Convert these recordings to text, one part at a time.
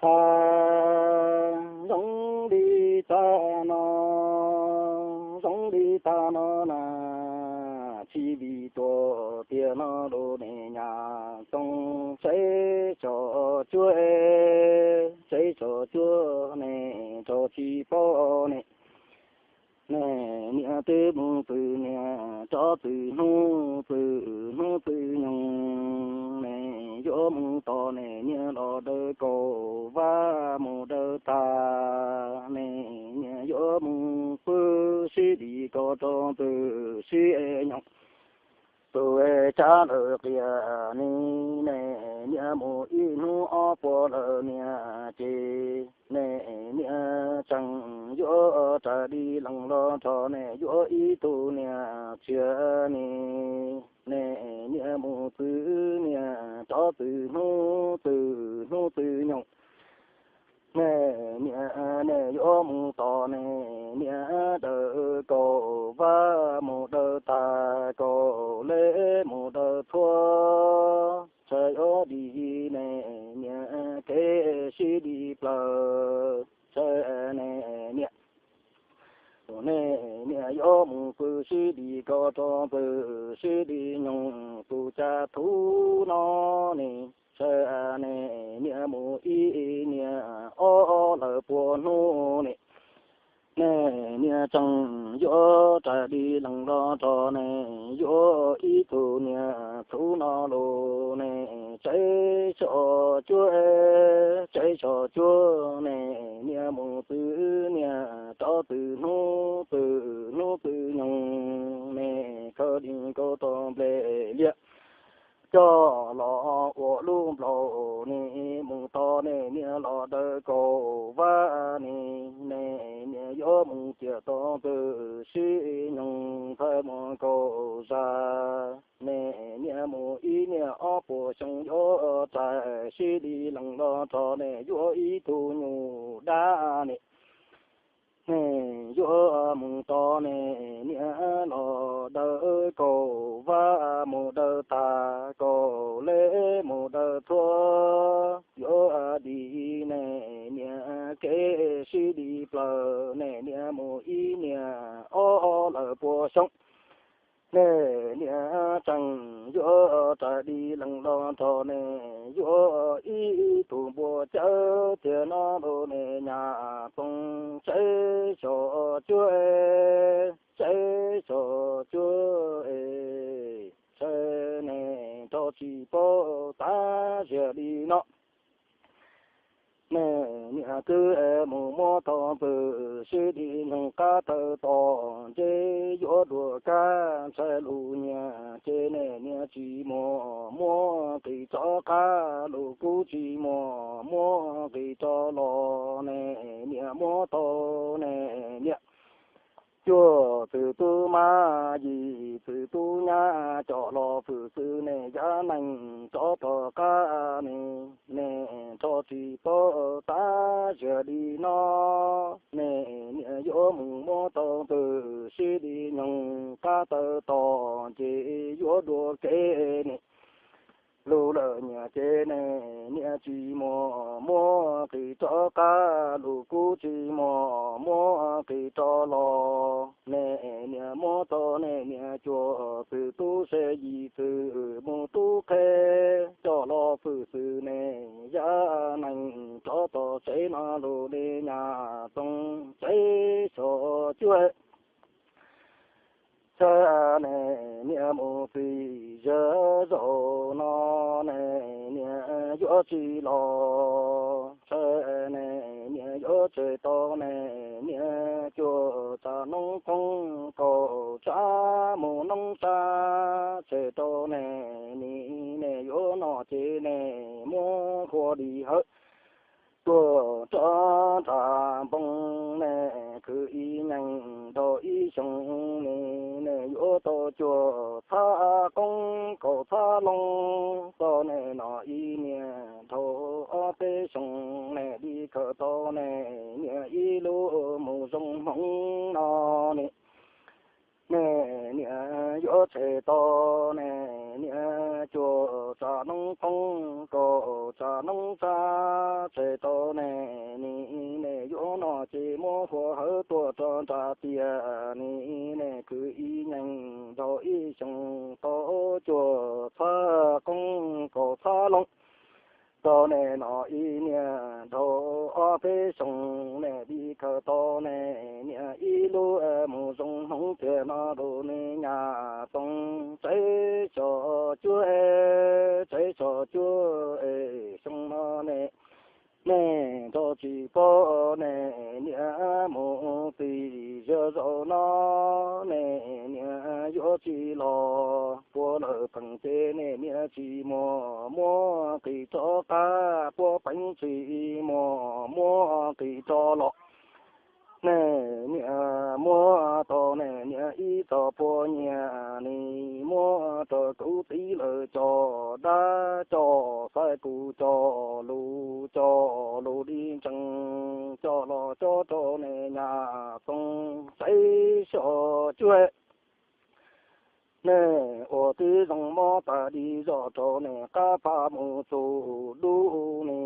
Has, zoo li tag no, zoo li tag no na, tsis vim tuag tiag no los ne nyab Tooj, tsev tso cuag, tsev tso cuag ne, tso tsis pom ne. Ne niam twb mus txwm niam rov txwm hnub txwm hnub txwm nyoog ne, yuav mus tos ne niam los dawb kaum vaj mus dawb tag ne, niam yuav mus pw sib dim ko rau ntxwg sib nyoog. Tus tsab lawm qias ni ne, niam mus ib hnub ob puas lawm niam ces ne, niam tseem yuav rais li lees los rho ne, yuav ib tug niam txiag ni ne, niam mus txwm niam rov txwm hnub txwm hnub txwm nyoog. Ne niam ne yuav mus tos ne, niam dawb kaum vaj mus dawb tag, kaum leb mus dawb txhua, txhais yuav dim ne, niam kev sib dim plaws, txhais ne niam ne, niam yuav mus pw sib dim ko rau ntxwg sib dim nyoog tus cas thuv no ne, txhais ne niam mus ib niam ob lawm puas hnub ne, ne niam tseem yuav rais li lees los rho ne, yuav ib tug niam txhuv no los ne, tsev tso cuag, tsev tso cuag ne, niam mus txwm niam rov txwm hnub txwm hnub txwm nyoog ne, khaws li ko rau nplej liab coj los ua lub nplaum ne, mus tos ne niam los dawb kaum vaj ne, ne niam yuav mus ciam tau ntxwg sib nyoog txhais muaj kaum zag ne, niam mus ib niam ob puas xyoo yuav rais sib li lees los rho ne, yuav ib tug nyuj dab ne. Ne yuav mus tos ne, niam los dawb kaum vaj mus dawb tag, kaum leb mus dawb txhua, yuav dim ne, niam kev sib dim plaws ne, niam mus ib niam ob lawm puas xyoo. Ne niam tseem yuav rais li lees los rho ne, yuav ib tug npua cawv tiag no los ne nyab Tooj, tsev tso cuag, tsev tso cuag, txhais ne nrho tsis paub tas ziag li no. Ne niam twb mus muab tau ntxwg sib li nyoog qab taw tos ntsej yuav dua kab ntshai lus nyiam ces ne niam tsis muaj muab qis rov qab lus kuj tsis muaj muab qis rov los ne niam muab tau ne niam cuag txwg tub mab yim txwg tub nyab coj los fwm xwb ne yam neeg rov tom qab ne, ne nrho tsis paub tas ziag li no. Ne niam yuav mus muab tau ntxwg sib li nyoog qab taw tos ces yuav dua kev ne lus lawm nyiam ces ne niam tsis muaj muab qis rov qab lus kuj tsis muaj muab qis rov los ne niam muab tau ne niam cuag txwg tub se yim txwg mus tub qhe coj los fwm xwm ne yam neeg rov tom tsev no lus li nyab Tooj, tsev tso cuag. Txhais ne niam mus txij zej zos no ne niam yuav tsis los, txhais ne niam yuav tseg tau ne niam cuag tsav noob qoob kaum tsab mus noob tsab tseg rau ne, nim ne yuav noj ces ne muab hua li hawm tuag rov nram npoo ne, khwv ib nyeeg nrog ib xyoo ne, ne yuav tau cuag txhab qoob kaum txhab loo tau ne, noj ib niam dhau ob peb xyoo ne, li khaws tau ne niam ib lub mus zoo hmoov no ne, ne niam yuav tseg tau ne niam cuag tsav noob qoob kaum tsa noob tsa tseg rau ne, nim ne yuav noj ces muab hua hawv tuaj rau nram tiaj, nim ne khwv ib nyeeg dhau ib xyoo tau cuaj txhab qoob kaum txhab loo. Rau ne no ib niag dhau ob peb xyoo ne li khaws tau ne niam ib lub mus zoo hmoov tiag no rau ne nyab Txoov Tsev Xyom Cuab, Tsev Xyom Cuab es xyoo no ne nej nrog tsis paub ne niam mus txij zaj zaum no ne niam yuav tsis los puav lawm pheej ces ne niam tsis muaj muab qis rov qab, puav pheej tsis muaj muab qis rov los. Ne niam muab tau ne niam ib txoj phuam nyiaj, nim muab rau kuv txiv lawv cov dab coj xaiv kuv coj lus coj lus li ntsees coj los cob rau ne nyab Txoov Tsev Xyom Cuab. Nej ua tib zoo mob tas li zoj rau ne qab pha mus txog dub ne,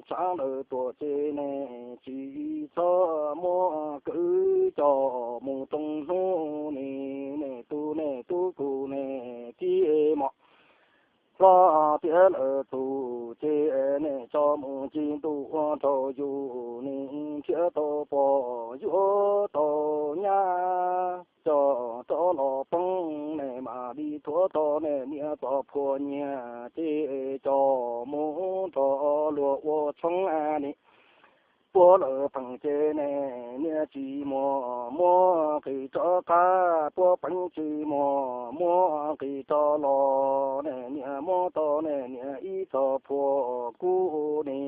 tshav lawv tuaj ces ne tsis txhob muab kwv coj mus rooj hnub ne, nej tus nej tub kuv ne kib mos hlob tiav lawm txuj ces nej tso mus ci ntuj ua rau yus ne nrhiav tau pom yuav tau nyab coj rov los poob ne mam li thuav tau ne niam txoj phuam nyiaj ces coj mus nrog luag ua tshoob ne. Puav lawm pheej ces ne niam tsis muaj muab qis rov qab, puav pheej tsis muaj muab qis rov los ne niam muab tau ne niam ib txoj phuam kub ne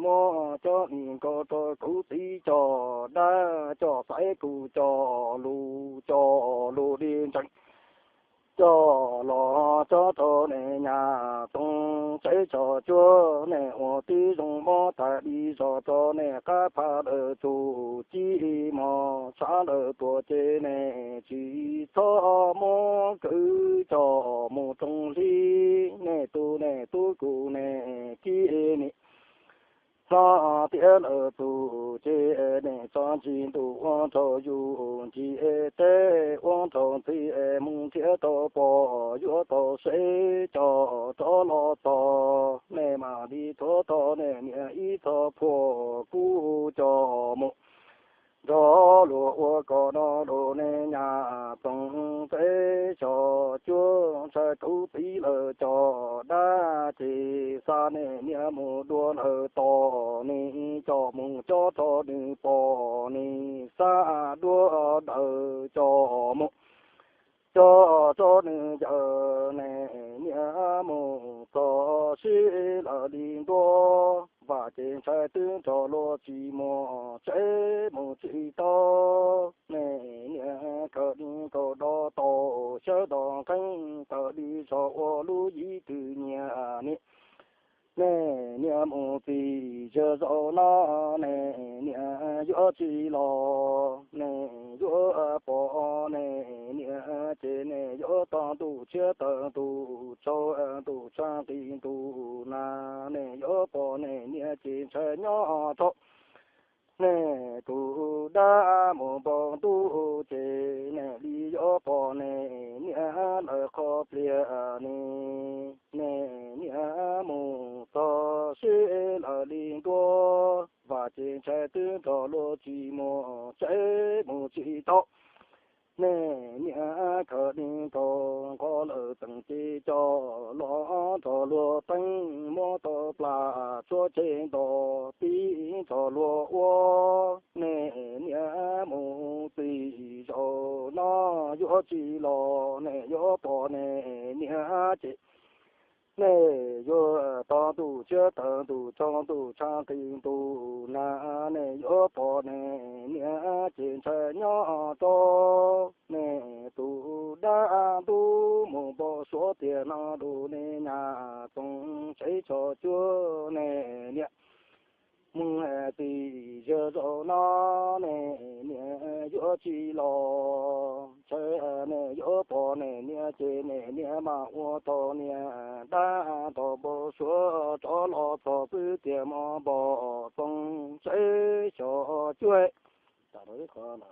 muab coj nim nkaus rau kuv txiv coj dab coj xaiv kuv coj lus coj lus li ntsees coj los cob rau ne nyab Txoov Tsev Xyom Cuab. Nej ua tib zoo mob tas li zoj rau ne qab pha lawv txuj ci mos tshav lawv tuaj ces ne tsis txhob muab kwv coj mus rooj hli, nej tus nej tub kuv ne kib ne hlob tiav lawm txuj ces nej tso ntsis ntuj ua rau yus ntsis teb ua rau ntxhib mus nrhiav tau pom yuav tau seb coj rov los txog, nej mam li thuav tau ne niam ib txoj phuam kub coj mus nrog luag ua kom no rau ne nyab Txoov Tsev Xyom Cuab. Ntshai kuv txiv lawv cov dab ces xa ne niam mus dua lawm tom ne coj mus cob rau nws pom ne xa dua daws coj mus cob rau nws yawm ne niam mus txog sib lawm li ntuj, vam ces ntshai twb nrog luag tsis muaj tsev mus tsis tau ne niam khaws li nkaus do tau sawv do nqeeb tawm li zog ua lub yim twg nyiam ne. Ne niam mus txij zaj zaum no ne niam yuav tsis los ne yuav pom ne niam ces ne yuav tog ntuj tshiab tawm ntuj tsaus ntuj tshaj qis ntuj nag ne yuav pom ne niam ces ntshai nyob rau ne tus dab mus npau ntuj ces ne li yuav pom ne niam lawm qhov pliag ne. Ne niam mus txog sib lawm li ntuj, vam ces ntshai twb nrog luag tsis muaj tsev mus tsis tau. Ne niam khaws li nkaus nqos lawm txeem ces coj los nrog luag teeb muab tau plas tsuab ceg nto tib nrog luag ua. Ne niam mus txij zaum no yuav tsis los ne yuav pom ne niam ces ne yuav tog ntuj tshiab tawm ntuj tsaus ntuj tshaj qis ntuj nag ne yuav pom ne niam ces ntshai nyob rau ne tus dab ntub mus npau suav tiag no rau ne nyab Txoov Tsev Xyom Cuab ne niam Mus txij zaj zaum no, nej niam yuav tsis los, ntshai nej yuav pom nej niam ces nej niam mam ua tau niam dab tau npau suav rov los txog xwb tiag mog npog Tooj Seib xyov cuab. Tam no ib qho no,